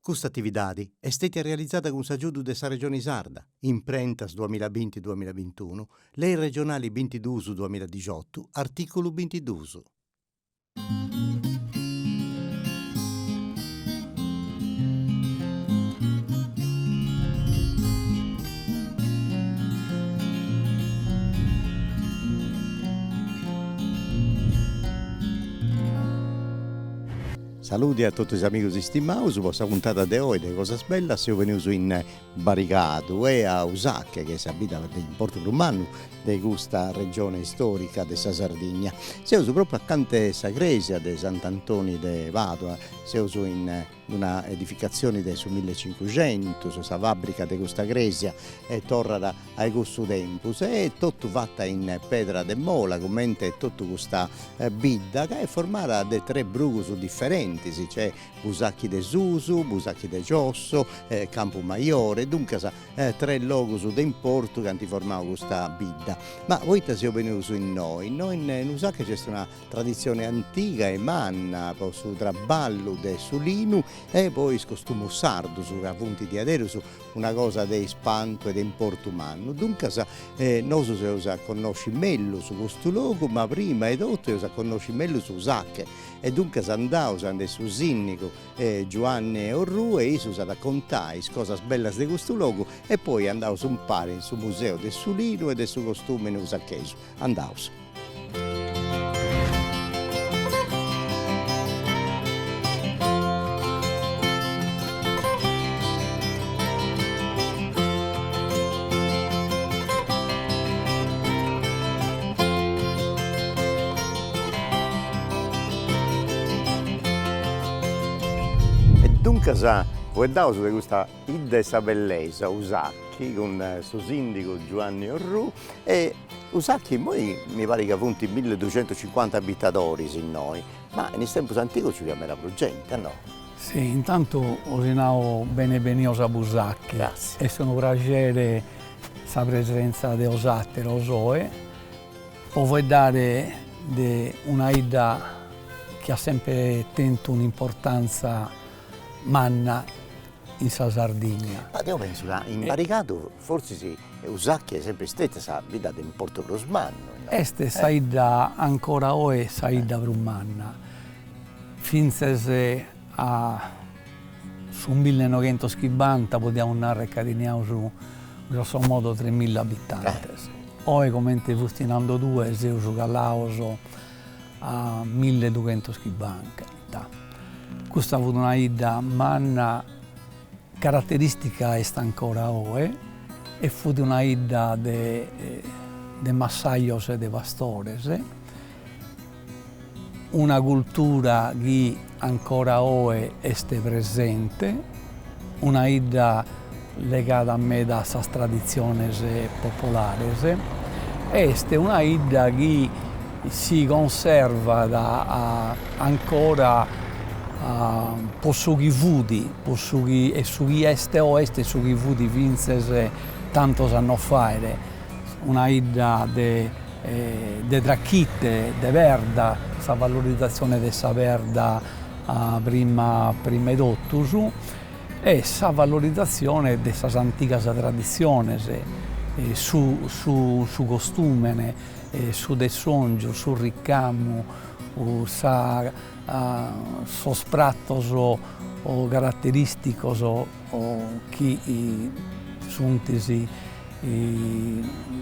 Custa atividadi est stètia realizada cun s'agiudu de sa Regioni Sarda, Imprentas duamillabinti duamillabintunu, Lei regionali bintiduus duamilladixotu, artìculu bintiduus. Saludi a totu is amigus istimaus, po sa puntada de oi de Cosas Bellas seus benius in Barigadu e a Usache, chi est sa bidda de importu prus mannu de custa regione istorica de sa Sardigna. Seus propriu acante sa cresia de Sant'Antoni de Padua, seus in una edificatzioni de su millecincuxentus, sa fàbrica de custa crèsia torrat a cussu tempus e est totu fata in pedra de mola, cummente totu custa bidda ca est formada de tres brugus diferentis, c'est Busachi de Susu, Busachi de Giosso, Campu Maiore, duncas tres logus de importu chi ant formau custa bidda. Ma poita seus benius innoi? Innoi in Usache nc'est una Traditzione antiga e manna po su traballu de su linu e po is costumus sardus, ca funt diaderus una cosa de ispantu e de importu mannu. Duncas nosu eus a connosci mellus custu logu, ma prima 'e totu eus a connosci mellus Usache e duncas andaus ande su sìndigu Giuanne Orrù e issu s'at a contai is cosas bellas de custu logu e poi andaus umpari in su museu de su linu e de su costumini usachesu. Andaus. E duncas fueddaus de custa 'idda 'e sa bellesa, Usachi, cun su sindigu Giuanni Orrù e Usachi immoi mi parit ca funt milleduxentuscincuanta abitadoris innoi, ma in is tempus antigus nci fiat meda prus genti, no? Si, intantu 'osi nau bene benios a Busachi. Gratzias. Est unu praxere sa presenza de 'osateros oe po fueddare de una 'idda chi at sempre tentu un'importanza manna in sa Sardigna. Ma deu pensu ca in Barigadu fortzis Usachi est sempri stetia sa bidda de importu prus mannu, no? Est sa 'idda ancora oe sa 'idda prus manna, fintzas a su millenoghentoschimbanta podiamus narrer ca teniaus grosso modo tremilla abitantes, oe comente fusti nando tue seus calaos a milledughentoschimbanta. Custa fut una 'idda manna, carateristica est ancora oe, e fut una 'idda de de massajos e de pastores, una cultura chi ancora oe est presente, una 'idda legada meda a sas traditziones popolares, est una 'idda chi si conservat ancora po su chi fut, po su chi e su chi est oe est su chi fut fintzas tantos annos faet, una 'idda de de trachite, de perda, sa valorizatzione de sa perda prima prima 'e totus e sa valorizatzione de sas antigas traditziones, su su su costùmene, su tessòngiu, su ricamu, sa sos pratos caraterìsticos chi sunt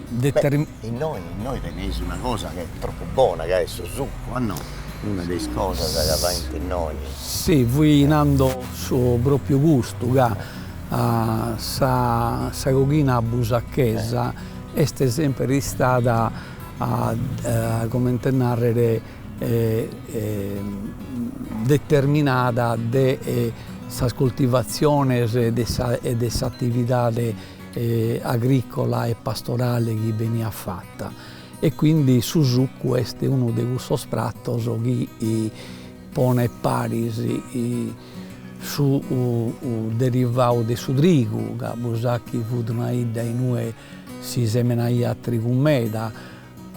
Beh, innoi innoi teneis una cosa chi est tropu bona, ca est su succu, a no? Una de is cosas ca faint innoi. Si, fui nando su propriu custu, ca sa sa coghina busachesa est semper istada comente narrer determinada de sas coltivatziones e de sa e de s'atividade agricola e pastorale chi beniat fata e quindi su succu est unu de cussos pratos chi ponet paris su derivau de su trigu, ca Busachi fut una 'idda inue si semenaiat trigu meda,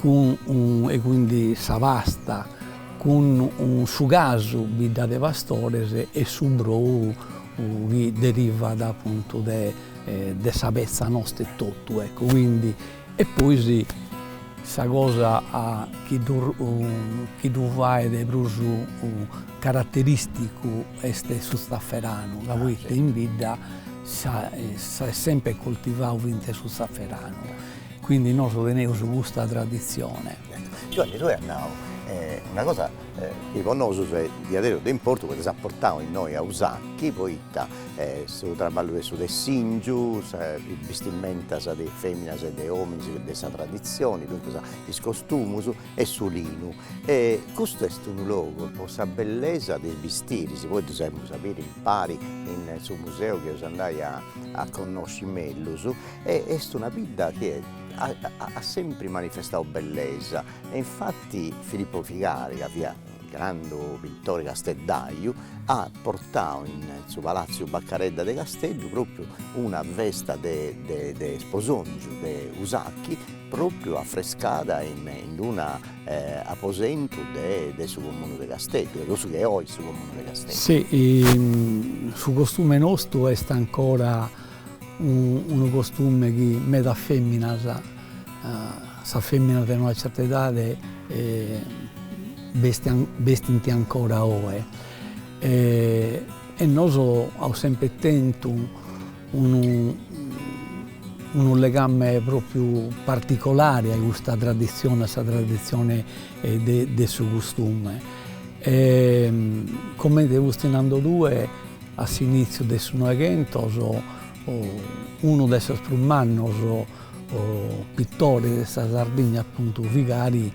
cun e quindi sa pasta, cun su casu, bidda de pastores, e su brou. chi derivat apuntu de de sa petza nosta etotu, ecco, quindi e pois sa cosa chi ddu chi ddu fait prus carateristicu est su tzaferanu, ca poita in bidda s'est sempre coltivau finzas su tzaferanu, quindi nosu teneus custa traditzione. Giuanni, tui as nau una cosa chi po nosus est diaderus de importu, poita s'at portau innoi a Usachi, poita su traballu de su tessingiu, is bistimentas de is feminas e de ominis de sa traditzioni, duncas is costumus e su linu. E custu est unu logu po sa bellesa de is bistiris, poi ddus emus a biri impari in su museu chi eus andai a connosci mellus, e est una bidda chi at sempri manifestau bellesa e infati Filippo Figari, ca fiat grandu pintori casteddaiu, at portau in su Palatziu Baccaredda de Casteddu propriu una festa de de sposongiu de Usachi propriu afrescada in in d'una aposentu de de su comunu de Casteddu, de cussu chi est oi su comunu de Casteddu. Si, su costume nostu est ancora unu costume chi medas feminas, sas feminas de una certa edade bestint ancora oe e nosu aus sempre tentu unu unu legame propriu particolare a custa traditzione, a sa traditzione de de su costume e comente fusti nando tue a s'initziu de su Noeghentos unu de sos prus mannos pitores de sa Sardigna apuntu Figari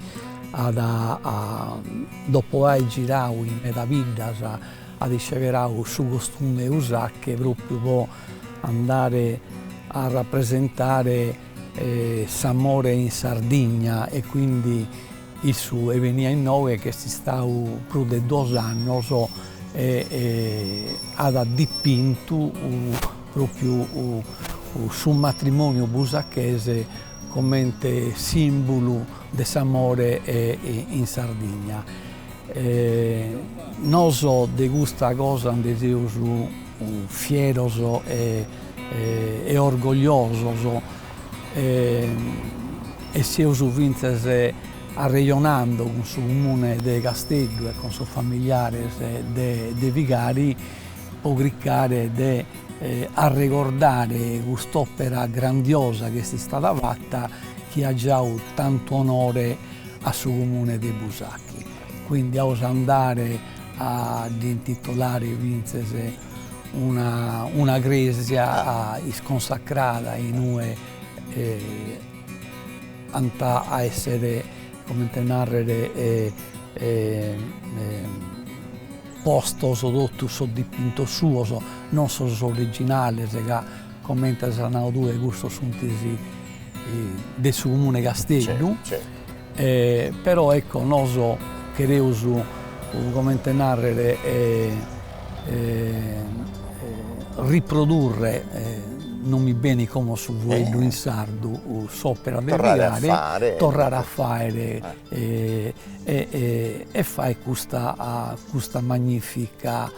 at dopo ai girau in meda biddas at isceberau su costume 'e Usache propriu po andare a rapresentare s'amore in Sardigna e quindi issu est benia innoghe ch'est istau prus de duos annos e at dipintu propriu su matrimoniu busachese comente simbulu de s'amore in Sardigna. Noso de custa cosa nde seus fieros e orgogliosos e seus fintzas arrejonando cun su Comune de Casteddu e cun sos familiares de Figari po cricare de arregordare cust'opera grandiosa chi est istada fata chi at giau tantu onore a su Comune de Busachi. Quindi aus a andare a dd'intitolare fintzas una una cresia isconsacrada in ue ant a essere, comente narrere, postos totus sos dipintos suos, non sos originales ca comente as nau tue custos sunt de su Comune 'e Casteddu, però ecco noso chereus comente narrere riprodurre, non mi benit como su fueddu in sardu, s'opera de Figari, torrare a fàere e fai custa custa magnifica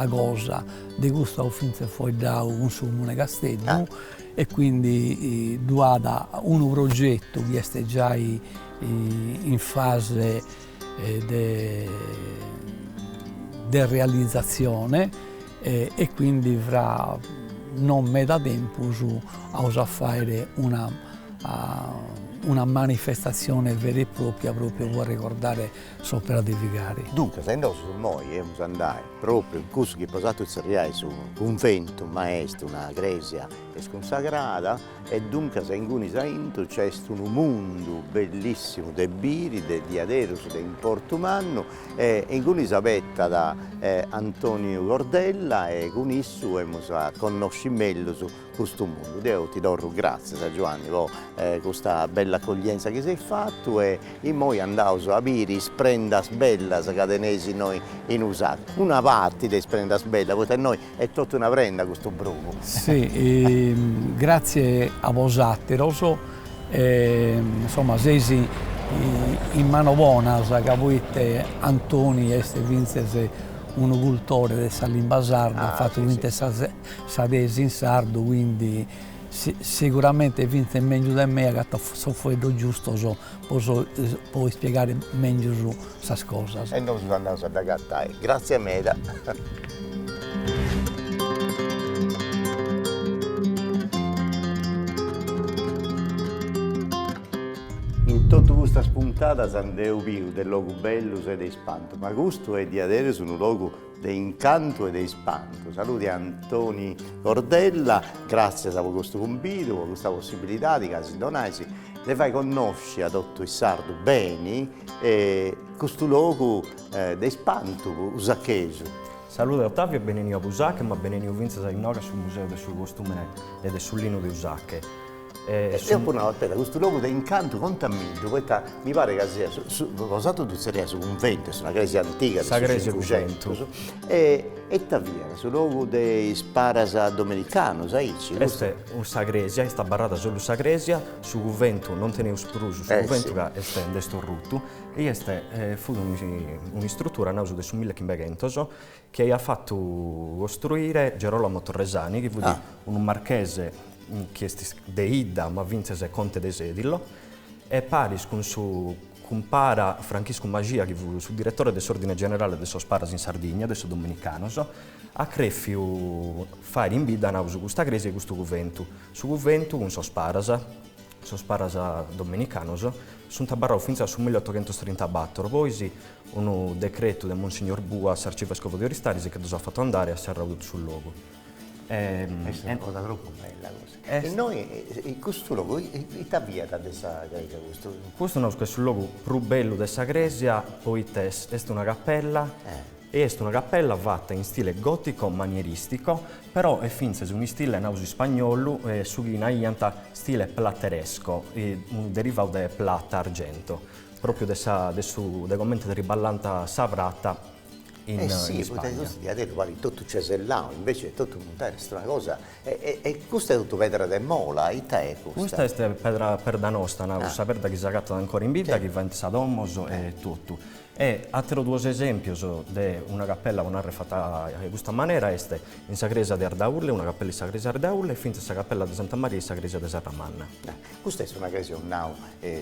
cosa. De custu aus fintzas fueddau cun su Comune 'e Casteddu e quindi ddu at unu progetu chi est giai in fase de de realizatzione e quindi fra non meda tempus aus a fàere una una manifestatzione vera e propria propriu po arregordare s'opera de Figari. Duncas, e nosu immoi emus andai propriu in cussu chi bosatrus tzerriais unu cunventu, ma est una cresia iscunsagrada e duncas ingunis aintru nc'est unu mundu bellissimu de biri, de diaderus de importu mannu e ingunis s'abetat Antoniu Cordella e cun issu emus a connosci mellus custu mundu. Deu ti torru gràtzias Giuanni po custa bella accoglienza chi s'eis fatu e immoi andaus a biri is prendas bellas ca teneis innoi in Usachi, una parti de is prendas bellas, poita innoi est totu una prenda custu brugu. Si, gratzie a bosateros, insoma seis in manos bonas ca poite Antoni est fintzas. unu cultore de sa limba sarda, at fatu fintzas sa tesi in sardu, quindi siguramente fintzas mengius de mei agatat sos fueddos giustos po po ispiegare mengius sas cosas. E nosu andaus a dd'agatai. Gratzie meda. In totu custas puntadas nd'eus biu de logus bellus e de ispantu, ma custu est diaderus unu logu de incantu e de ispantu. Saludi Antoni Cordella, gràtzias po custu cumbidu, po custa possibilidadi ca si donais de fai connosci a totu is sardus beni custu logu de ispantu usachesu. Salude Ottavio e beneniu a Busache, ma beneniu fintzas a inoghe a su Museu de su Costumene e de su Linu de Usache. E deu apu nau, aspetta, custu logu de incantu contamiddu, poita mi paret ca siat su, su, bosatrus ddu tzerriais su cunventu, est una cresia antiga de su Cincuxentus, e ita fiat, su logu de is paras dominicanus, aici? Est sa cresia, est abarrada solu sa cresia, su cuventu non teneus prus su cuventu ca est nd'est orrutu, e est fut un'istrutura naus de su millechimbeghentos chi aiat fatu costruire Gerolamo Torresani chi fut unu marchese chi est de 'idda ma fintzas conte de Sedilo e paris cun su cun para Franchiscu Maxia chi fut su diretore de s'Ordine Generale de sos paras in Sardigna, de sos dominicanos, at crèfiu fàere in bidda naus custa crèsia e custu cuventu. Su cuventu cun sos paras, sos paras dominicanos, sunt abarraus fintzas a su milliottoghentostrintabattor, pois Unu decretu de Monsignor Bua, s'arcivescovo de Oristanis, che ddos at fatu andare e at serrau totu su logu. Est una cosa tropu bella custa. E innoi, in custu logu, ita fiat de sa cresia custu? Custu naus ca est su logu prus bellu de sa cresia poita est una capella e est una capella fata in stile gotico manieristico, però est fintzas un'istile naus ispagnolu, su chi naiant stile plateresco, unu derivau de plata argento. Pròpiu de sa de su de comente triballant sa prata in Eh sì, poita Ispagna. custu diaderu parit totu cesellau, invece est totu muntau, est una cosa, e e custa est totu pedra de mola, ita est custa? Custa est pedra perda nosta, naus, sa perda chi s'agatat ancora in bidda, chi faint sas domos e totu. E àteros duos esèmpios de una capella, po narrer, fata de custa manera est in sa crèsia de Ardaule, una capella in sa crèsia de Ardaule e fintzas sa capella de Santa Maria in sa crèsia de Serramanna. Custa est una crèsia, eus nau,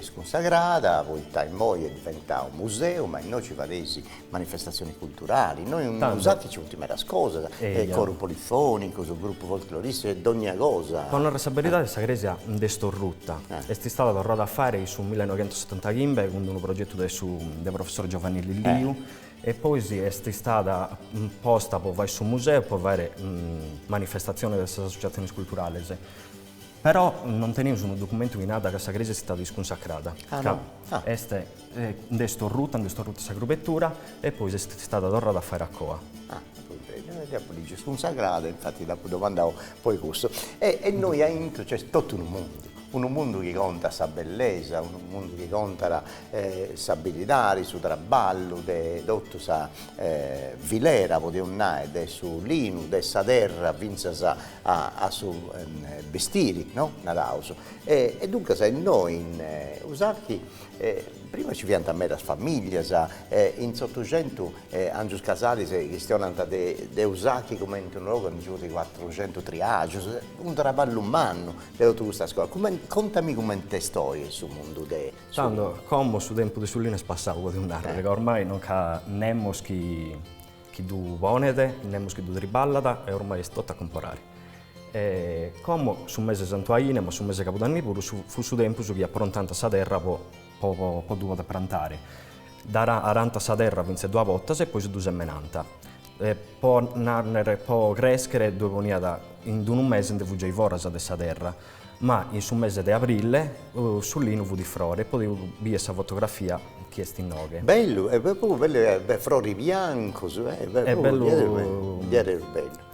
scunsacrada, poita immoi est diventau museu, ma innoi ci fadeis manifestazioni culturali, innoi in Usachi nci funt medas cosas, coru polifonicu, su gruppu folcloristicu e dogna cosa. Po narrer sa beridadi sa crèsia nd'est orruta, est istada torrada a fai in su millenoighentossetantachimbe cun unu progetu de su de professor Giovanni Lilliu e poi est istada posta po fai su museu e po fai manifestatziones de sas associatziones culturales. Però non teneus unu documentu chi narat ca sa crèsia est istada iscunsacrada, ca est nd'est orruta, nd'est orruta sa crubetura e poi est istada torrada a fai a coa. Ah, deu apu lìgiu scunsacrada, infati dd'apu domandau poi cussu. E innoi aintru nc'est totu unu mundu, unu mundu chi contat sa bellesa, unu mundu chi contat s'abilidadi, su traballu de totu sa filera, podeus nai, de su linu, de sa terra fintzas a su bestiri, no, naraus. E duncas innoi in Usachi prima ci fiant medas familias, in s'Otuxentu Angius Casalis chistionant de Usachi cumenti unu logu aundi nci funt cuatruxentu triagius, unu traballu mannu de totu custas cosas. Contami cumenti est oi su mundu de su linu. Tando, como su tempus de su linu est passau, podeus narrer, ca ormai non nc'at nemos chi chi ddu ponet, nemos chi ddu triballat e ormai est totu a comporare. E como su mese Santu 'Aine, ma su mese Cabudanni puru, fut su tempus chi aprontant sa terra po po po ddu poder prantare. Dd'arant sa terra fintzas duas bortas e poi si ddu semenant. E po narrer, po creschere ddue poniat in d'unu mese nde fut giai foras de sa terra, ma in su mese de abrile su linu fut frore e podeus bier sa fotografia chi est inoghe. Bellu, est propriu bellu, est frori biancus, est bellu, diaderus bellu.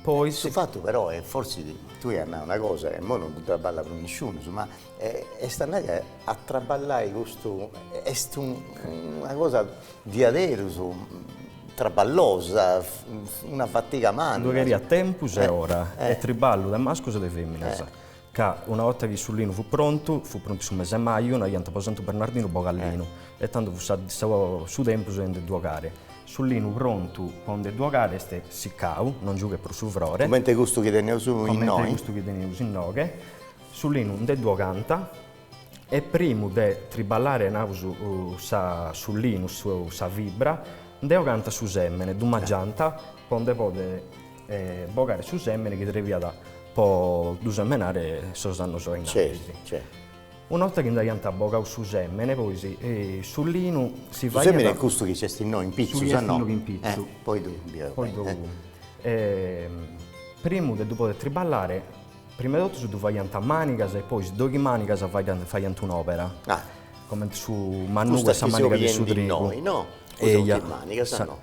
Poi Su fatu però est forsis, tui as nau una cosa ca immoi non ddu traballat prus nisciunus, ma est a nai ca a traballai custu est una cosa diaderus traballosa, una fatiga manna. Ddue cheriat tempus e ora e triballu de mascus e de feminas, ca una 'orta chi su linu fut prontu, fut prontu in su mese 'e maju, naiant po Santu Bernardinu boga linu, e tando fut su tempus de nde ddu 'ogare. Su linu prontu po nde ddu 'ogare est siccau, non giughet prus su frore. Comente custu chi teneus innoi. Comente custu chi teneus inoghe. Su linu nde ddu 'ogant e primu de triballare naus sa su linu sa fibra nde 'ogant su sèmene, ddu magiant po nde poder bogare su sèmene chi serviat po ddu semenare sos annos a innantis. Una 'orta chi nd'aiant bogau su sèmene, poi su linu si faiat. Su sèmene est custu chi nc'est innoi in pitzu, sa no? Su chi est innoi in pitzu. Poi ddu bieu. Poi ddu. Primu de ddu poder triballare, prima 'e totus ddu faiant a mànigas e poi doighi mànigas faiant un'òbera. Ah. Comente su mannugu e sa màniga de su trigu. Custa chi seu biendi innoi, no? Custa funt mànigas, no?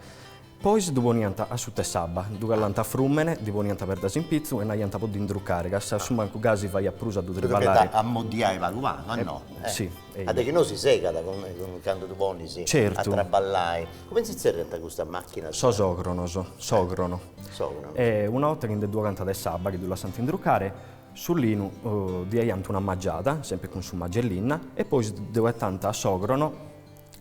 Poi ddu poniant a suta 'e s'abba, ddu calànt a frùmene, ddi poniant perdas in pitzu e naiant po dd'indrucare, ca a su mancu gasi faiat prus a ddu triballare. Ddu depiat ammoddiai pagu pagu, a no? Si. A de chi no si segat candu ddu ponis a traballai. Cumenti si zerriant custas machinas? Sos ogronos, s'ogrono. S'ogrono. E una 'orta chi nde ddu 'ogant de s'abba, chi ddu lassant indrucare, su linu ddi 'aiant una magiada, sempre cun su magellinna, e poi ddu 'etant a s'ogrono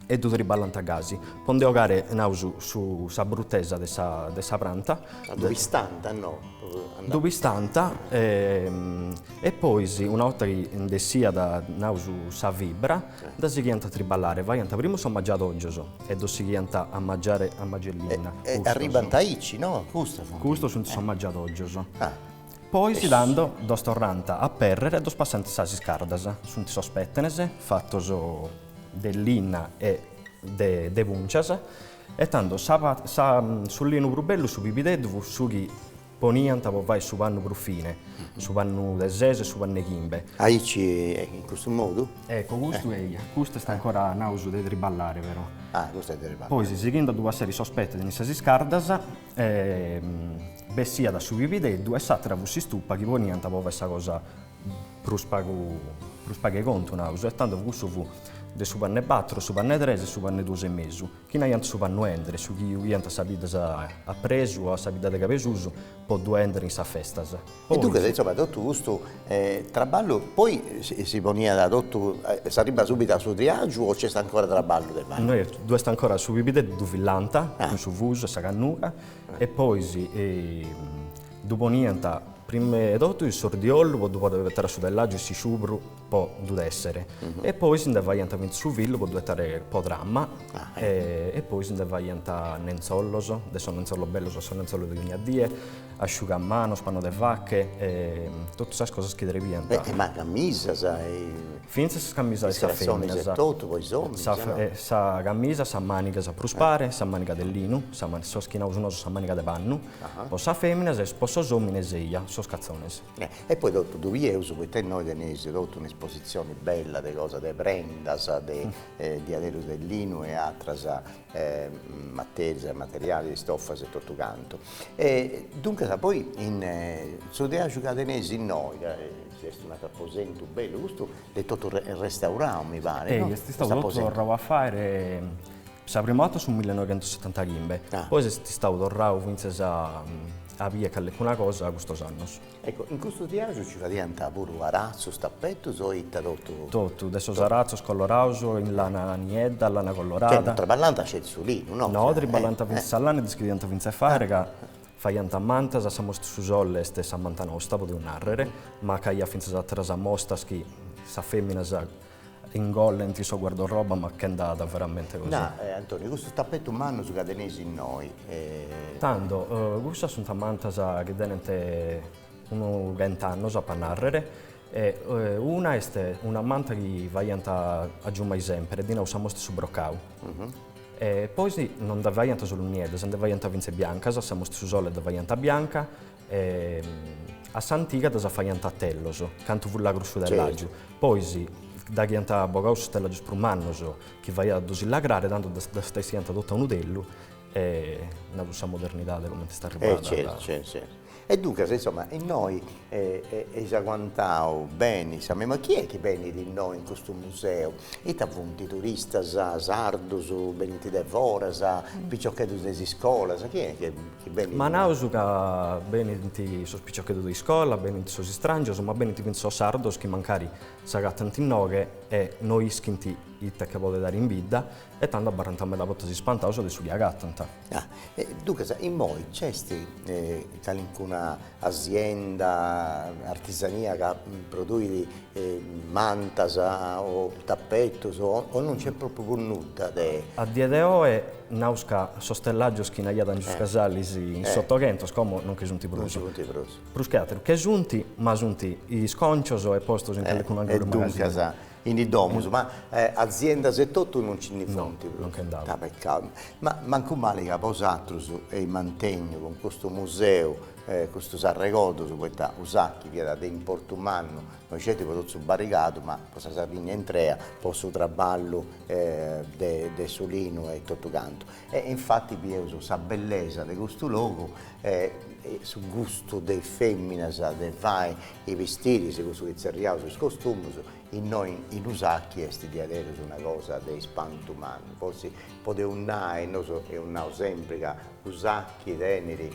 e ddu triballant gasi, po nde 'ogare, naus, su sa brutesa de sa de sa pranta. Ddu pistant, no? Ddu pistant e pois una 'orta chi nd'essiat, naus, sa fibra, dda sighiant a triballare, faiant primu sos magiadògios e ddos sighiant a magiare a magellina. E arribant aici, no? Custos funt. Custos sunt sos magiadògios. Pois tando ddos torrant a aperrere e ddos passant in sas iscardas, sunt sos pètenes fatos de linna e de de puncias e tando sa sa su linu prus bellu, su pibideddu, fut su chi poniant po fai su pannu prus fine, su pannu de ses e su pannu 'e chimbe. Aici in custu modu? Ecco, custu eia, custu est ancora naus de triballare però. Ah, custu est de triballare. Pois sighindo a ddu passare sos pètenes in sas iscardas bessiat su pibideddu e s'àtera fut s'istupa chi poniant po fai sa cosa prus pagu prus pagu 'e contu, naus, e tando cussu fut de su pannu 'e batoro, su pannu 'e tres e su pannu 'e duos e mesu, chi naiant su pannu 'endere, su chi giughiant a sa biddas a presu o a sa bidda de Cabesusu po ddu 'endere in sas festas. E duncas, insoma, totu custu traballu poi si poniat totu, s'arribat subitu a su triagiu o nc'est ancora traballu de fai? No, ddu est ancora su pibideddu ddu fillant cun su fusu e sa cannuga e poi ddu poniant prima 'e totu in s'ordiollu po ddu podi betare a su tellàgiu e s'isciubru po ddu tèssere e poi si nde faiant fintzas su fillu po ddu 'etare po trama e poi si nde faiant nentzollos, de sos nentzollos bellos a sos nentzollos de ogna die, asciugamanos, pannu de fache e totu sas cosas chi serviant. E ma camisas e. Fintzas sas camisas de sas feminas. Is cratzonis e totu po is omines, no? Sa camisa, sa maniga sa prus pare, sa maniga de linu, sa sos chi naus nosu sa maniga de pannu, po sas feminas e po sos omines eia, sos catzones. E poi totu ddu bieus, poita innoi teneis totu un'espositzioni bella de cosas, de prendas, de diaderus de linu e atras materias, materialis, istofas e totu cantu. E duncas poi in su teaxu ca teneis innoi, ca est un'atru aposentu bellu, custu est totu restaurau mi parit, no? Est istau totu torrau a faere sa prima 'orta su millenoighentosetantachimbe, poi est istau torrau fintzas a biri callecuna cosa custos annos. Ecco, in custu tiaxu nci fadiant puru aratzos, tapetus o ita totu? Totu, de sos aratzos coloraus in lana niedda, lana colorada. Cioè non traballant sceti su linu, no? No, triballant fintzas sa lana e dd'ischidiant fintzas fàere ca faiant mantas, sa mosta 'e su sole est sa manta nosta, podeus nàrrere, ma ca aiat fintzas àteras mostas chi sas fèminas ingollent in su guardarroba ma che nd'at veramente cosa. Na, Antonio, custus tapetus mannus ca teneis innoi. Tando, cussas sunt mantas chi tenent unu chent'annos, apo a nàrrere, e una est una manta chi faiant agiumai semper, ddi naus sa mosta 'e su brocau. E poi non nde faiant solu nieddas, nde faiant fintzas biancas, sa mosta 'e su sole dda faiant bianca, E a s'antiga ddas faiant a tellos, cantu fut lagru su tellàgiu. Pois, daghi ant bogau sos tellàgios prus mannos, chi faiat a ddos illagrare, tando ddas tessiant totu a unu tellu e nadu sa modernidade comente est arribbada. E certu, certu, certu. E duncas, insoma, innoi eis aguantau beni sa memoria, chi est chi benit innoi in custu museu? Ita funt turistas sardus, benint de foras, piciocheddus de is iscolas, chi est chi benit? Ma naus ca benint sos piciocheddus de iscola, benint sos istràngios, ma benint fintzas sos sardos chi mancari s'agatant inoghe e no ischint. ite che podet àere in bidda e tando abarrant meda bortas ispantados de su chi agatant. Ah, e duncas immoi nc'est calincuna azienda, artisania ca produit mantas o tapetus o non nc'est propriu prus nudda de. A die de oe naus ca sos tellàgios chi naiat Angius Casalis in s'Otoghentos como non che sunt prus. Non nci funt prus. Prus che àteru che sunt, ma sunt iscòncios e postos in calicunu àngulu de magasinu. E duncas in is domus, ma aziendas e totu non nci ndi funt prus. No, non che nd'at. Ah, pecau. Ma mancu mali ca bosatrus eis mantenniu cun custu museu custus arregordus, poita Usachi fiat de importu mannu no sceti po totu su barigadu, ma po sa Sardigna intrea, po su traballu de su linu e totu cantu. E infati bieus sa bellesa de custu logu e su gustu de is feminas de fai is bistiris, cussu chi tzerriaus is costumus, innoi in Usachi est diaderus una cosa de ispantu mannu. Forsis podeus nai, nosu eus nau sempri ca Usachi tenit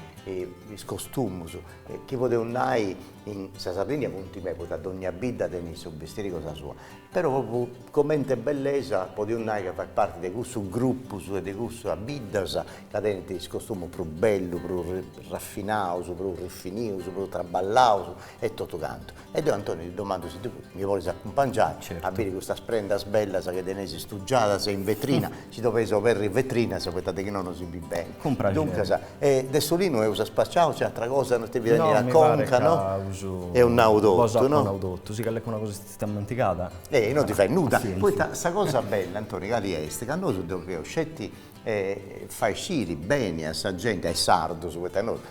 is costumus, chi podeus nai in sa Sardigna funt meda, poita dogna bidda tenit su bistiri cosa sua, Però propriu comente bellesa podeus nai ca fait parti de cussus grupus e de cussas biddas ca tenint is costumus prus bellus, prus rafinaus, prus rifinius, prus traballaus e totu cantu. E deu Antoni ti domandu si tui mi podis acumpangiai a biri custas prendas bellas chi teneis stugiadas in vetrina, si doveis oberri vetrinas poita de chi no no si bit beni. Cun praxeri. Duncas De su linu eus spaciau, nc'est atra cosa no ti benit a conca, no? Eus nau totu, no? Bos apo nau totu, si calincuna cosa est istada ammentigada. E no ti fait nudda, poita sa cosa bella, Antoni, cali est, ca nosu depeus sceti fai sciri beni a sa genti, a is sardus, poita nosu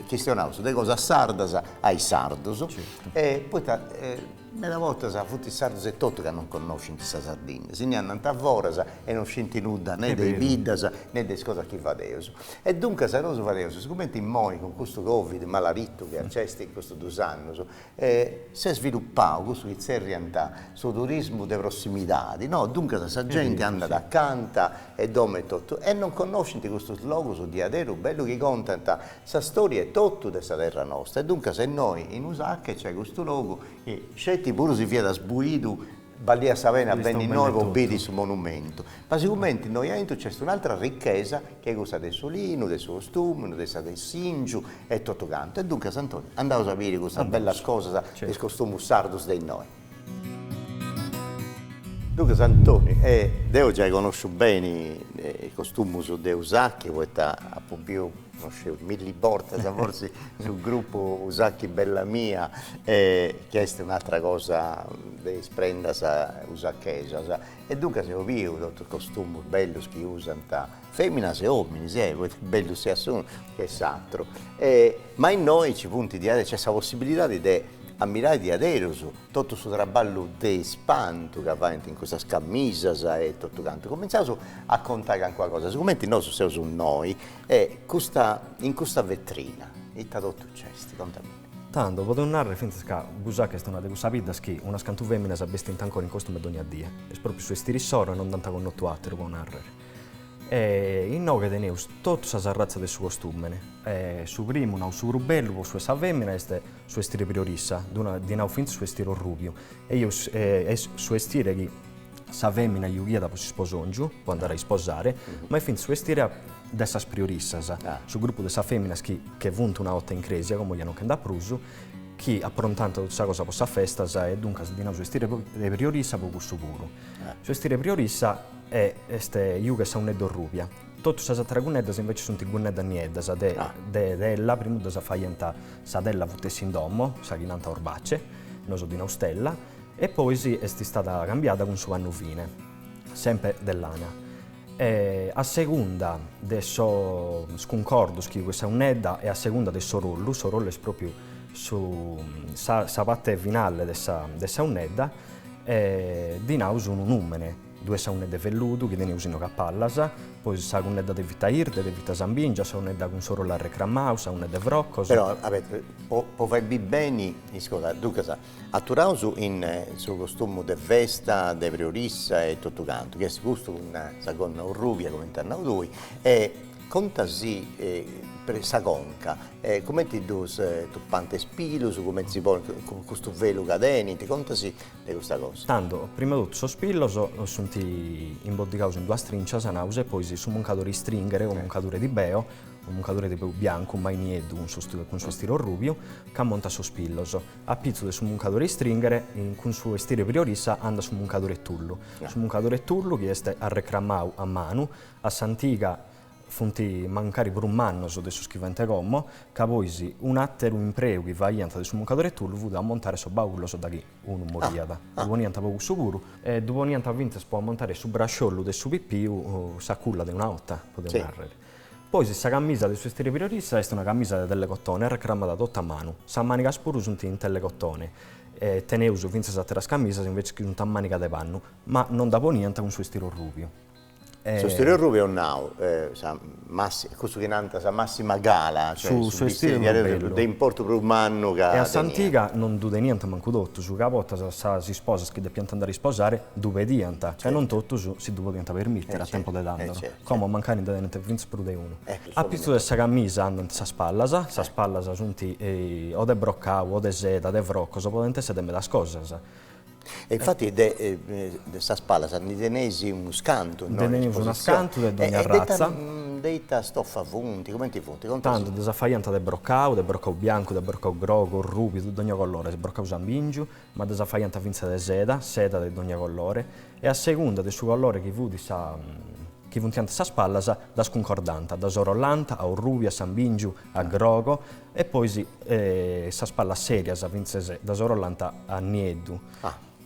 chistionaus de cosas sardas a is sardus, e poita Meda bortas funt is sardus etotu ca non connoscint sa Sardinna, si ndi andant a foras e non scint nudda ne de is biddas ne de is cosas chi fadeus. E duncas nosu fadeus, sigumenti immoi cun custu Covid maladitu chi nc'est in custus dus annus, s'est sviluppau cussu chi tzerriant su turismu de prossimidadi, no? Duncas sa genti andat acanta 'e domu etotu e non connoscint custus logus diaderus bellus chi contant sa storia etotu de sa terra nosta. E duncas innoi in Usache nc'est custu logu chi sceti puru si fiat sbuidu balliat sa pena a benni innoi po biri su monumentu, ma sigumenti innoi aintru nc'est un'altra ricchesa chi est cussa de su linu, de su costuminu, de sa tessìngiu e totu cantu. E duncas Antoni, andaus a biri custas bellas cosas de is costumus sardus de innoi. Duncas Antoni, deu giai connosciu beni is costumus de Usachi poita apu biu no sciu, milli bortas forsis su gruppu Usachi Bella Mia, chi est un'atra cosa de is prendas usachesas, e duncas eus biu totu is costumus bellus chi usant feminas e ominis, poita bellus siat s'unu che s'atru, ma innoi nci funt diaderus, nc'est sa possibilidadi de ammirai diaderus totu su traballu de ispantu ca faint in custas camisas e totu cantu. Cumintzaus a contai calincuna cosa, sigumenti nosu seus innoi e custa, in custa vetrina, ita totu nc'est? Contamindi. Tando, podeus narrer fintzas ca Busaca est una de cussas biddas chi unas cantu feminas bestint ancora in costume dogna die. Est propriu su 'estire issoro e non nd'ant connotu ateru, po narrer. E inoghe teneus totu sas arratzas de su costùmene. Su primu, nau su prus bellu po su 'e sa fèmina est su 'estire priorissa, ddi nau fintzas su 'estire orrùbiu, e est su 'estire chi sa fèmina giughiat po s'isposòngiu, po andare a isposare, ma est fintzas su 'estire de sas priorissas, su grupu de sas fèminas chi che funt una 'orta in crèsia, como ja non che nd'at prus, chi aprontant totu sa cosa po sas festas e duncas ddi nau su 'estire de priorissa po cussu puru. Su 'estire priorissa est giughet sa 'unnedda orrubia, totu sas ateras gunneddas invece sunt gunneddas nieddas de de tela, primu ddas faiant sa tela fut essia in domo, sa chi nant orbace, nosu ddi naus tela, e pois est istada cambiada cun su pannu fine, sempre de lana. E a segunda de sos cuncordos chi giughet sa 'unnedda e a segunda de s'orollu, s'orollu est propriu su sa sa parte finale de sa de sa 'unnedda, ddi naus unu nùmene, ddu est sa 'unnedda 'e velludu chi teneus inoghe a pallas, poi sa 'unnedda de fita 'irde, de fita sambingia, sa 'unnedda cun s'orollu arrecramau, sa 'unnedda 'e frocos. Però, abeta, po po fai biri beni is cosas, duncas, aturaus in su costumu de festa, de priorissa e totu cantu, chi est custu cun sa gonna orrubia, cumenti as nau tui, e. Contasì sa conca, cumenti ddus tupant is pilus, cumenti si ponint custu velu ca tenint, contasì de custa cosa. Tando, prima 'e totu sos pilos sunt imboddigados in duas trincias, naus, e poi su muncadore istringhere o muncadore di peo, unu muncadore de peu biancu mai nieddu cun su cun su 'estire orrubiu, ch'ammontat sos pilos. A pitzu de su muncadore istringhere, cun su 'estire priorissa andat su muncadore tullu. Su muncadore tullu chi est arrecramadu a manu, a s'antiga funt mancari prus mannos de sos chi faent como, ca pois un'àteru impreu chi faiant de su muncadore tullu fut a ammontare sos baullos daghi unu moriat. Ddu poniant po cussu puru e ddu poniant fintzas po ammontare su brasciollu de su pipiu, sa culla de una 'orta, podeus narrer. Pois sa camisa de su 'estire priorissa est una camisa de tellecotone arrecramada totu a manu, sas mànigas puru sunt in tellecotone e teneus fintzas àteras camisas invecias chi sunt a màniga de pannu, ma non dda poniant cun su 'estire orrubiu. Su 'estire orrubiu eus nau, sa massi, cussu chi nant sa massima gala, cioè su bestire de importu prus mannu ca E a s'antiga non ddu teniant mancu totus, ca a bortas sas isposas chi depiant andare a isposare ddu pediant, ca non totus si ddu podiant permìtere a tempus de tando. Como mancari nde tenent fintzas prus de unu. A pitzu de sa camisa andant sas pallas, sas pallas sunt o de brocau o de seda, de frocos, podent esser de medas cosas. E infati de de sas palas ndi teneis unus cantu innoi in Nde teneus unus cantu de dogna arratza. De ita stoffa funt, cumenti funt? Tandu ddas faiant de brocau, de brocau biancu, de brocau grogu, orrubiu, de dogna colore, brocau sambingiu, ma ddas faiant fintzas de seda, seda de dogna colore, e a segunda de su colore chi fut sa chi funtiant sas pallas, ddas cuncordant, ddas orollant a orrubiu, a sambingiu, a grogo, e pois sas pallas serias fintzas ddas orollant a nieddu.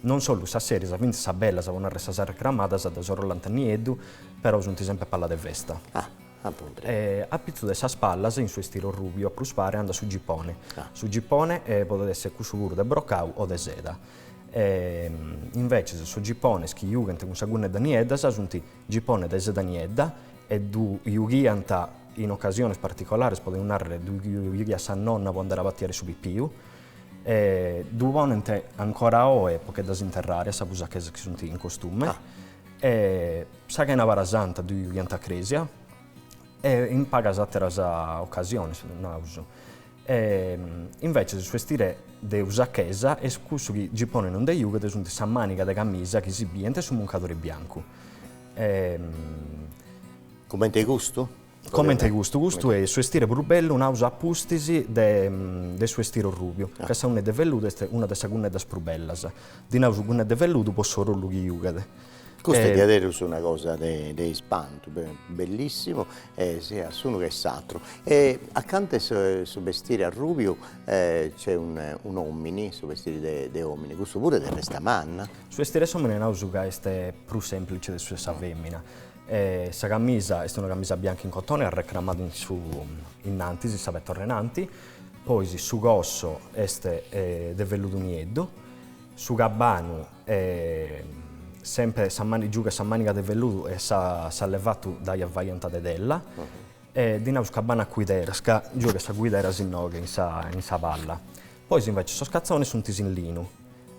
Non solu sas serias, fintzas sas bellas, po narrer sas arrecramadas, ddas orollant a nieddu, però sunt sempre palla de festa. A pitzu de sas pallas, in su 'estire orrubiu, a prus pare, andat su gipone. Su gipone podet esser cussu puru de brocau o de seda. Inveces sos gipones chi jughent cun sa gunnedda nieddas sunt gipone de seda niedda e ddu jughiant in ocasiones particolares, podeus narrer, ddu jughiat sa nonna po andare a batiare su pipiu, e ddu ponent ancora oe po che ddas interrare, sas busachesas chi sunt in costume, e sa chenabara santa ddu jughiant a cresia e in pagas ateras ocasiones, naus. E inveces su 'estire de usachesa est cussu chi gipone non nde jughet, sunt sa màniga de camisa chi si bient e su muncadore biancu. Comente custu? Comente custu, custu est su 'estire prus bellu naus a pustis de de su 'estire orrubiu, ca sa 'unnedda 'e velludu est una de sas gunneddas prus bellas. Ddi naus gunnedda 'e velludu po s'orollu chi jughet. Custu est diaderus una cosa de de ispantu, bellissimu siat s'unu che s'atru. E acanta 'e su bestiri arrubiu c'est un'omini, su bestiri de de omini, cussu puru est de festa manna. Su bestire 'e s'omini naus ca est prus semplice de su 'e sa femina. Sa camisa est una camisa bianca in cotone arrecramada in su innantis, in sa petorra 'e nanti, poi su cosso est de velludu nieddu, su cabanu Sempre sa mani giughet sa maniga de velludu e sa s'allevatu dda faiant de tela e ddi naus cabanu a cuideras ca giughet sas cuideras inoghe in sa in sa palla. Poi invece sos catzones sunt in linu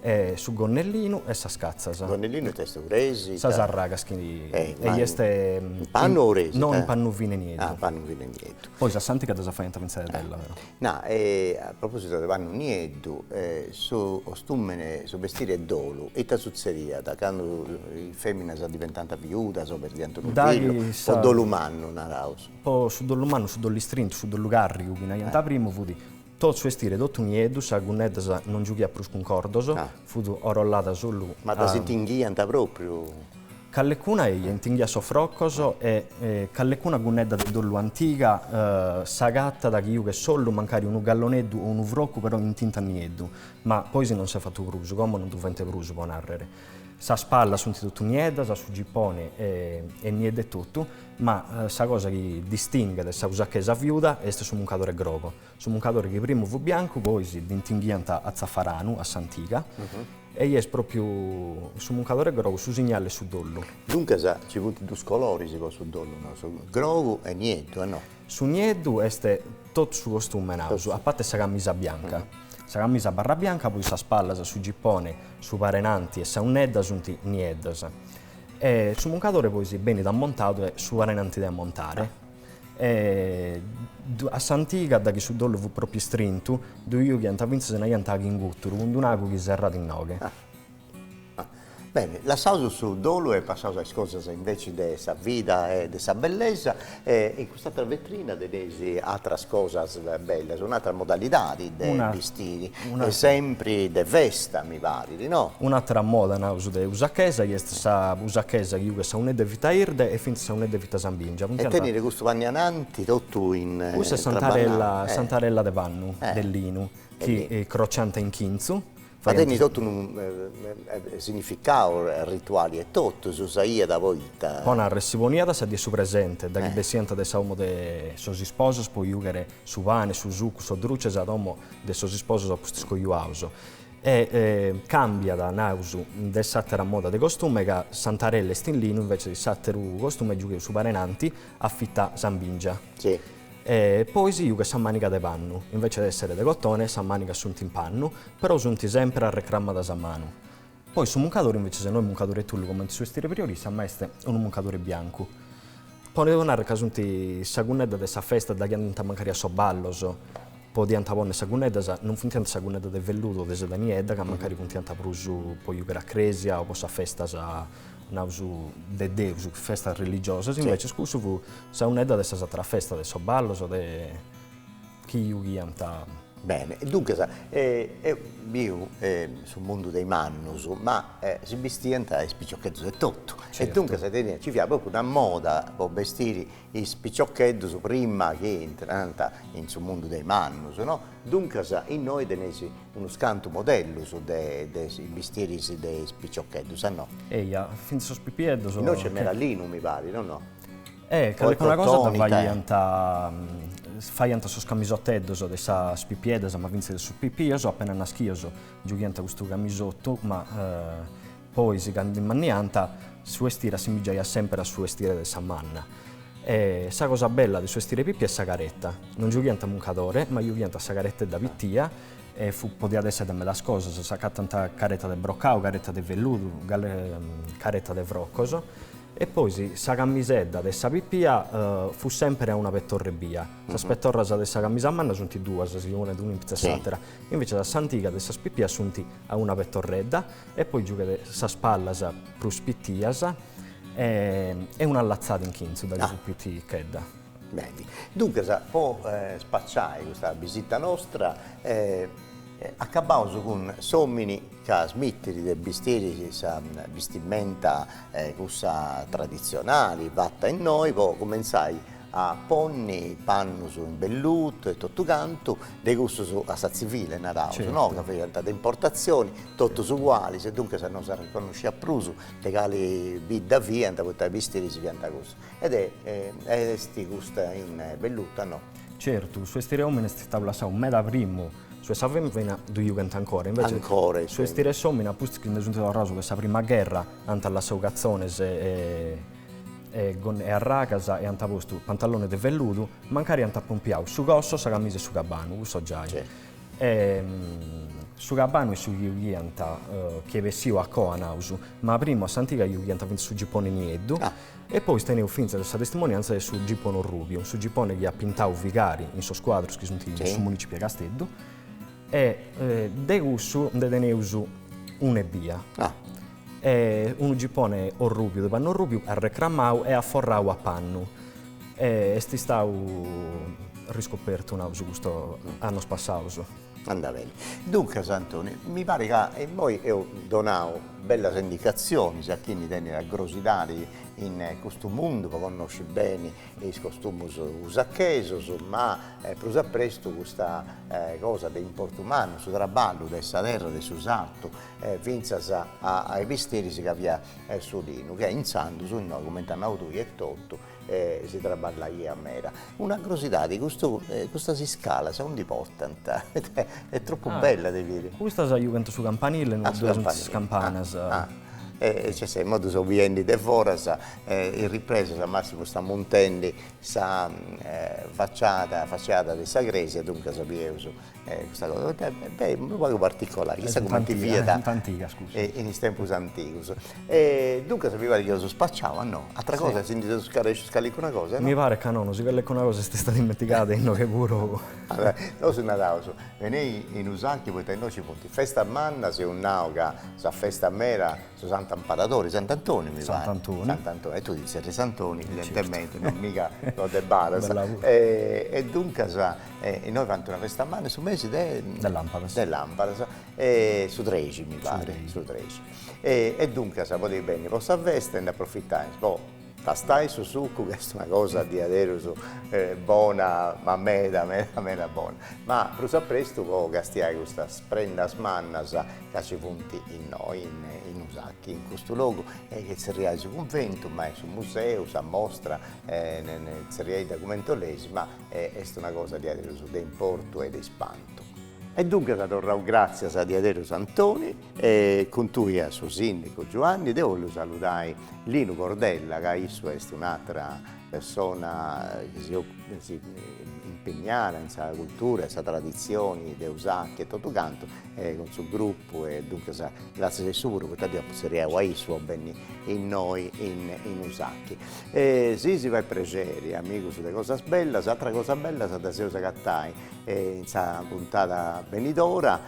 e su gonnellinu e sas catzas. Gonnellinu ita est uresi? Sas arragas chi e est in pannu o uresi? No in pannu fine nieddu. Ah pannu fine nieddu. Poi a s'antiga ddas faiant fintzas de tela però. No, e a propositu de pannu nieddu, su costùmene, su bestire 'e dolu, ita sutzediat candu is feminas diventant viudas o perdiant unu fillu, po dolu mannu naraus? Po su dolu mannu, su dolu istrintu, su dolu carrigu chi naiant primu fut totu su 'estire totu nieddu, sas gunneddas non giughiat prus cuncordos, fut orollada solu Ma ddas intinghiant propriu? Callecuna eja, intinghiat sos frocos e callecuna gunnedda de dolu antiga s'agatat chi jughet solu mancari unu galloneddu o unu frocu però intintu a nieddu, ma pois non s'est fatu prus, como non ddu faent prus po narrer. Sas pallas sunt totu nieddas, su gipone est nieddu etotu, ma sa cosa chi distinghet sa usachesa viuda est su muncadore grogo, Su muncadore chi primu fut biancu, pois dd'intinghiant a tzafaranu, a s'antiga, e est propriu su muncadore grogu su signale 'e su dollu. Duncas ci funt dus coloris po su dollu, no? Su grogu e nieddu, no? Su nieddu est totu su costume naus, a parte sa camisa bianca. Sa camisa abarrat bianca, poi sas pallas, su gipone, su parenanti e sa 'unnedda sunt nieddas. E su muncadore pois benit ammontadu e su parenanti de ammontare. E a s'antiga, daghi su dolu fut propriu istrintu, ddu giughiant fintzas e naiant agu in gùturu, cun d'un'agu chi serràt inoghe. Bene, lassaus su dolu e passaus a is cosas inveci de sa vida e de sa bellesa e in cust'atra vetrina teneis atras cosas bellas, un'atra modalidadi de bistiri, sempri de festa mi parit, no? Un'atra moda, naus, de usachesa chi est sa usachesa chi giughet sa 'unnedda 'e fita 'irde e fintzas sa 'unnedda 'e fita sambingia. E tenit custu pannu ananti totu in Custa est s'antarella, s'antarella de pannu, de linu, chi crociant in chintzu Ma tenit totu unu significau rituali e totu, s'usaiat poita. Po narrer, si poniat sa die 'e su presente, daghi bessiant de sa 'omo de sos isposos po giughere su pane, su succu, sos druces a domo de sos isposos a pustis cojuados. E cambiat, naus, de s'atera moda de costume ca s'antarella est in linu, invece s'ateru costume giugheus su parenanti a fita sambingia. E poi si giughet sa màniga de pannu, invece de èssere de cotone sas mànigas sunt in pannu, però sunt semper arrecramadas a manu. Poi su muncadore invece no est muncadore 'e tullu comente su 'estire priorissa, ma est unu muncadore biancu. Po nàrrere ca sunt sa gunnedda de sa festa daghi andant mancari a sos ballos, podiant pònnere sas gunneddas, non funtiant sa gunnedda de velludu o de seda niedda, ca mancari funtiant prus po giughere a crèsia o po sas festas naus de Deus, festas religiosas, inveces cussu fut sa 'unnedda de sas ateras festas, de sos ballos, de chi giughiant. Bene, duncas eo biu su mundu de is mannus, ma si bistiant is piciocheddus etotu, e duncas teniant, nci fiat propriu una moda po bestiri is piciocheddus prima chi intrant in su mundu de is mannus, no? Duncas innoi teneis unus cantu modellus de de is bistiris de is piciocheddus, a no? Eia, fintzas sos pipieddos. Innoi nc'est meda linu mi parit, o no? Eh, calicuna cosa dda faiant, faiant sos camisoteddos de sas pipieddas, ma fintzas de sos pipios, apena naschios giughiant custu camisotu, ma poi si cando immanniant su 'estire assimbigiaiat semper a su 'estire de sa manna. E sa cosa bella de su 'estire pipia est sa caretta, non giughiant muncadore, ma giughiant sa carettedda pitia e fu podiat essere de medas cosas, s'acatant caretta de brocau, caretta de velludu, caretta de frocos E poi sa camisedda de sa pipia fut sempere a una petorra ebbia. Sas petorras de sa camisa manna sunt duas, si ponent una in pitzu 'e s'atera. Invece a s'antiga de sas pipias sunt a una petorredda e poi giughet sas pallas prus pitias e un'allatzada in chintzu daghi fut pitichedda. Beni. Duncas po spaciai custa bisita nostra acabaus cun s'omini ca smittit de bistiri sa bistimenta cussa traditzionali fata innoi po cumentzai a ponni pannus in bellutu e totu cantu, de cussus a sa tzivile naraus, no, ca fiant de importatzioni, totus ugualis e duncas non s'arreconnosciat prus de cali bidda fiant poita is bistiris fiant cussus. Ed est custa in bellutu, no? Certu, su 'estire 'e omine est istadu lassadu meda primu Su 'e sa femina ddu giughent ancora, invece su 'estire 'e s'omine a pustis chi nde sunt torrados de sa prima gherra ant lassadu catzones e e arragas e ant postu pantalones de velludu, mancari ant apompiadu su cosso, sa camisa e su cabanu, cussos giai. E su cabanu est su chi giughiant chi est bessiu a coa naus, ma primu a s'antiga giughiant fintzas su gipone nieddu E pois teneus fintzas sa testimoniantza de su gipone orrubiu, su gipone chi at pintau Figari in sos cuadros chi sunt in su Municipiu 'e Casteddu, e de cussu nde teneus unu ebbia. Unu gipone orrubiu, de pannu orrubiu, arrecramau e aforrau a pannu. E est istau riscopertu, naus, custos annos passaus. Andat beni. Duncas Antoni, mi parit ca immoi eus donau bellas indicatzionis a chini tenit agrosidadi in custu mundu po connosci beni is costumus usachesus, ma prus a prestu custa cosa de importu mannu, su traballu de sa terra, de su sartu, fintzas a is bistiris ca fiat su linu, ca intzandus innoi, cumenti as nau tui etotu, e si traballaiat meda. Una crosidadi, custu, custas iscalas aundi portant? Est tropu bella de biri. Custas giughent su campanile, inue ddue sunt is campanas. E nc'est, imoi ddu seu biendi de foras, is ripresas, Massimu sta ammuntendi sa faciada faciada de sa cresia, duncas bieus custa cosa, est unu pagu particolari, chissà cumenti fiat in is tempus antigus. E duncas mi parit chi eus spaciau, a no? Atra cosa, si ndi seus scarescius calincuna cosa, no? Mi paret ca no, no, si calincuna cosa est istada dimentigada inoghe puru. Nosu naraus, benei in Usachi poita innoi nci funt festas mannas, eus nau ca sa festa mera su Santu Amparadori, Sant'Antoni mi parit. Sant'Antoni. Sant'Antoni, e tui ti zerris Antoni, evidentementi, non mica no de badas. E duncas innoi faint una festa manna in su mesi de. De làmpadas. De làmpadas, e su trexi mi parit, su trexi. E duncas podeis benni po sa festa e nd'aprofitais po Tastai su succu ca est una cosa diaderus bona, ma meda meda meda bona. Ma prus a prestu po castiai custas prendas mannas ca ci funt innoi in Usachi, in custu logu chi tzerriais su cunventu, ma est su museu, sa mostra, tzerriaidda cumenti 'oleis, ma est una cosa diaderus de importu e de ispantu. E duncas torraus gràtzias diaderus Antoni e cun tui a su sìndicu Giuanni, deu 'ollu saludai Linu Cordella ca issu est un'atra persona chi si si impegnat in sa cultura e sa traditzioni de Usachi e totu cantu e cun su gruppu e duncas gràtzias a issu puru poita deu apu tzerriau a issu po benni innoi in in Usachi. E si si fait prexeri amigus de Cosas Bellas, atras cosas bellas ddas eus agatai in sa puntada benidora,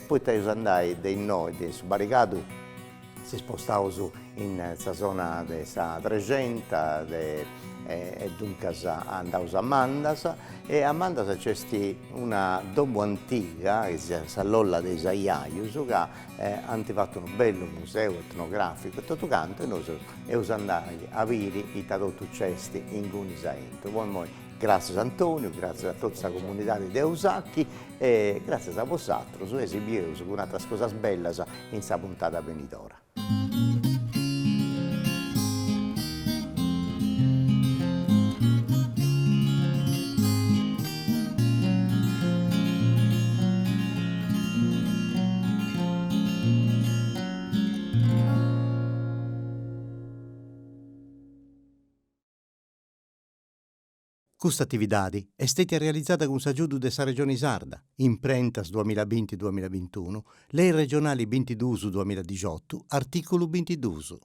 poita eus andai de innoi, de su Barigadu, si spostaus in sa zona de sa Trexenta de e duncas andaus a Mandas e a Mandas nc'est una domu antiga, chi est sa lolla de is ajajus, ca ant fatu unu bellu museu etnograficu e totu cantu e nosu eus andai a biri ita totu nc'est ingunis aintru. Po immoi Gràtzias Antoniu, gràtzias a totu sa comunidadi de Usachi e gràtzias a bosatrus e si bieus cun atras cosas bellas in sa puntada benidora. Custa atividadi est stètia realizada cun s'agiudu de sa Regioni Sarda, Imprentas duamillabinti duamillabintunu, Lei regionali bintiduus duamilladixotu, artìculu bintiduus.